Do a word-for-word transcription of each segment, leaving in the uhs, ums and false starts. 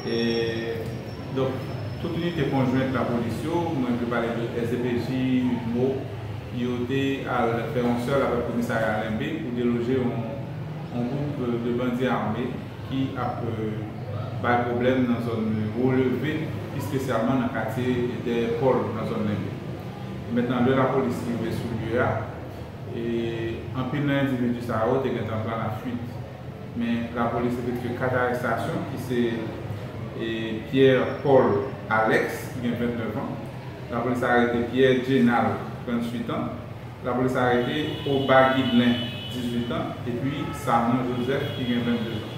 E, donk, tout inite konjwent lapolis yo, mwen vle pale de S D P J, UDMO, yo te al fè yon sèl avèk komisarya Lenbe pou deloje yon, yon gwoup de bandi ame ki ap, euh, bay pwoblèm nan zòn Wo Leve, pi espesyalman nan katye dèyè Pòl nan zòn Lenbe. E mentnan, lè lapolis rive sou lye a, e anpil nan endividi sa yo te gentan pran lafuit. Men lapolis efektye kat arestasyon, ki se, e, Pierre Paul Alex, ki gen vennèf an. Lapolis arete Pierre Djenal, tranntuit an. Lapolis arete Oba Guidelin, dizuit an, epi Sanon Joseph, ki gen vennde zan.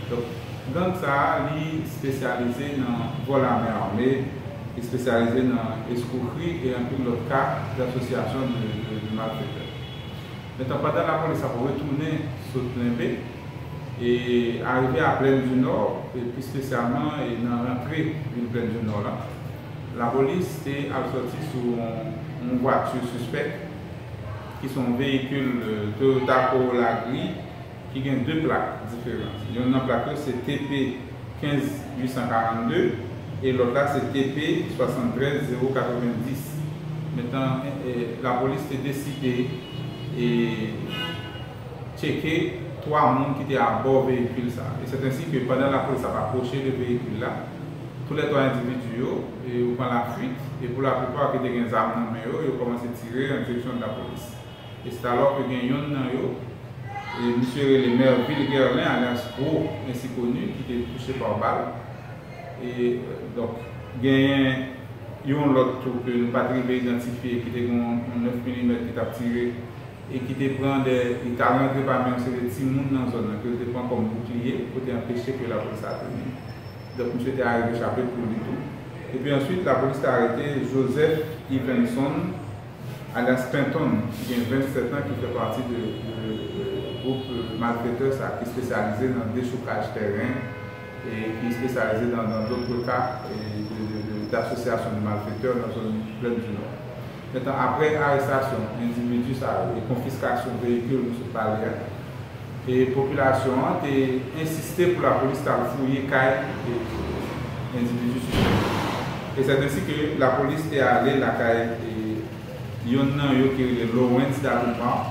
Donk, gang sa a, li espesyalize nan vòl a men ame, li espesyalize nan eskwokri e anpil lòt ka d'association de, de, de malfaiteurs. Mentnan, pandan lapolis ap retounen sot Lenbe e arive a Plaine du Nord, e pi espesyalman e nan rantre vil Plaine du Nord la, lapolis te al sòti sou yon, yon vwati sispèk ki se yon veyikil, euh, Toyota Corolla gri ki gen de plak diferan. Yonn nan plak yo se T P kenz uit san karannde e lòt la se T P swasanntrèz zewo katrevendis. Mentnan, e, e, lapolis te deside e tcheke twa moun ki te abò veyikil sa. E sèt ensi ke pandan lapolis ap apwoche de veyikil la, toulètwa endividi yo, e, yo pran lafuit, e pou laplipa ki te gen zam nan men yo, yo kòmanse tire an direksyon de lapolis. E se alò ke gen yonn nan yo, e misye rele Mervil Guerlin, alyas Gwo, ensi koni, ki te touche pa bal. E, donk, genyen yon lòt tou ke nou pa t rive idantifye, ki te gen yon, yon nèf milimèt ki t ap tire e ki te pran de, li t al rantre pami yon seri de timoun nan zòn nan, ke yo te pran kòm boukliye, pou te anpeche ke lapolis atake. Donk, misye te arive chape pou li tou. Epi answit, lapolis te arete Joseph Yvenson, alyas Penton, ki gen vennsèt an, ki fè pati de, de, de gwoup, euh, malfetè sa, ki espesyalize nan dechoukaj tèren e ki espesyalize nan, nan dòt ka, e, de, de, de, d'association de malfaiteurs nan zòn Plaine du Nord. Mentnan, apre arestasyon endividi sa yo e konfiskasyon veyikil nou sot pale a, e popilasyon an te ensiste pou lapolis t al fouye kay, e, endividi sispèk. E sèt ensi ke lapolis te ale lakay, e, yonn nan yo ki rele Lawrence Davilmar,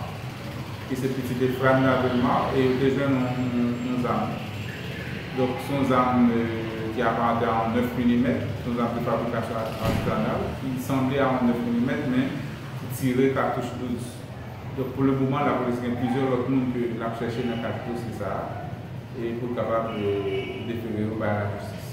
ki se pitit Efraim Davilmar, e yo te jwenn yon, yon, yon zam. Donk, se yon zam, e, ki aparante a yon nèf milimèt, se yon zam de fabrikasyon atizanal, ki sanble a yon nèf milimèt, men ki tire katouch douz. Donk, pou le moman, lapolis gen plizyè lòt moun ke l ap chèche nan kad dosye sa a, e pou l kapab, e, defere yo bay lajistis.